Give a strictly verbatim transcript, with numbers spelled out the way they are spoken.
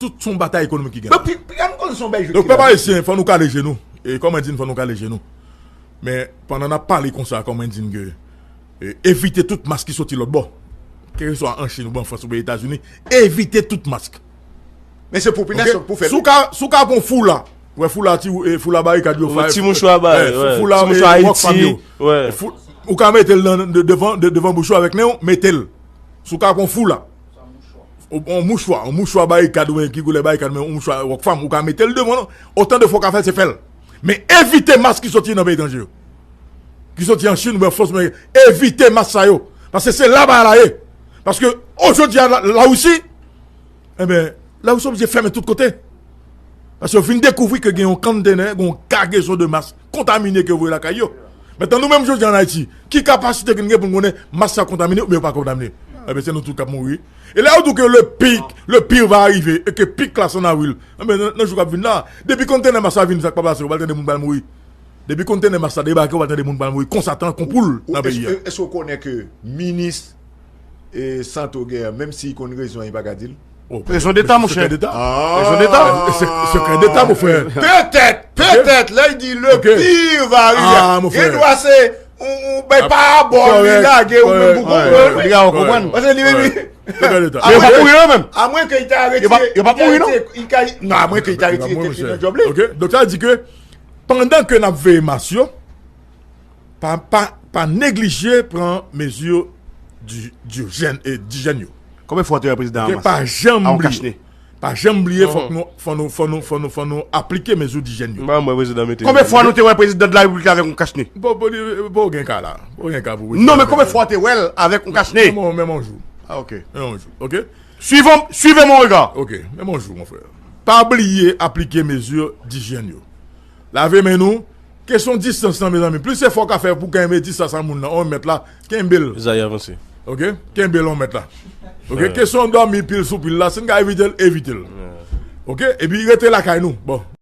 tout se yon batay ekonomik ki gen la. Donk, pèp ayisyen, fò nou kale je nou. E kòman di n fò nou kale je nou? Men, pandan n ap pale konsa, kòman di n ke, e, evite tout mask ki soti lòt bò. Kèlkeswa an Chin oubyen an Frans oubyen Etazini, evite tout mask. Men se popilasyon ki pou fè l. Si w ka, si w ka pran foula, wè foula ti, e, foula barikad yo fè. Ti mouchwa ba, foula, ti mouchwa Rockfam yo. Ou ka mete l nan, de, devan, de, devan bouch ou avèk nen w, mete l. Si w ka pran foula. Yon mouchwa, yon mouchwa barikad, oubyen ki koulè barikad, men yon mouchwa Rockfam, ou ka mete l devan, otan de fwa w ka fè l, se fè l. Men evite mask ki soti nan peyi etranje yo. Ki soti an Chin oubyen Frans, men evite mask sa yo. Paske se la bagay la ye. Paske, o, jodi a, la, Larisi, enben, Larisi oblije fèmen tout kote. Paske yo fin dekouvri ke gen yon konntenè, gen yon kagezon de mask kontamine ke yo voye lakay yo. Mentnan, nou menm jodi an Ayiti, ki kapasite ke n gen pou n konnen mask sa kontamine oubyen yo pa kontamine? Enben, se nou tout k ap mouri. E lè yo di w ke le pic, le pire va arriver, e ke pik la se an avril, enben, nan, nan jou k ap vin la, depi konntenè mask sa vini, sa k pa pase, ou pral tande moun pral mouri. Depi konntenè mask sa debake, ou pral tande moun pral mouri konsa tan kon poul nan peyi a. Èske w konnen ke minis e Santo gen, menm si l konn rezon an, li pa ka di l. Rezon deta, monchè. Rezon deta. Sekrè deta, mon frè. Petèt, petèt, lè l di le pire va arriver. Gen dwa se yon, yon bay parabòl li lage ou menm pou konprann. Li ka konprann. Paske li menm li. Sekrè deta. Men yo p ap mouri non menm. Amwen ke li ta retire. Yo p ap mouri non. Non, amwen ke li ta retire tèt li nan djòb li. Donk sa di ke pandan ke n ap veye mask yo, pa, pa, pa neglije pran mezi di, dijèn, e, dijèn yo. Konbyen fwa w te wè prezidan an mask? Pa janm bliye. Pa janm bliye, fòk nou, fò nou, fò nou, fò nou, fò nou aplike mezi dijèn yo. M pa wè prezidan mete. Konbyen fwa nou te wè prezidan de la repiblik la avèk yon kachne? Bon, bon, bon, gen ka la. Bon, gen ka pou prezidan. Non, men konbyen fwa w te wè l avèk yon kachne? Menm, menm yon jou. Ah, ok. Menm yon jou, ok? Suivez, suivez mon regard. Ok, menm yon jou, mon frè. Pa bliye aplike mezi dijèn yo. Lave men nou. Kesyon distans lan, mezanmi. Plis efò w ka fè pou kenbe distans ak moun nan, yon mèt la, kenbe l. Zayi avanse. Ok? Kenbe l yon mèt la. Ok? Kesyon dòmi pil sou pil la, si n ka evite l, evite l. Ok? Epi rete lakay nou. Bon.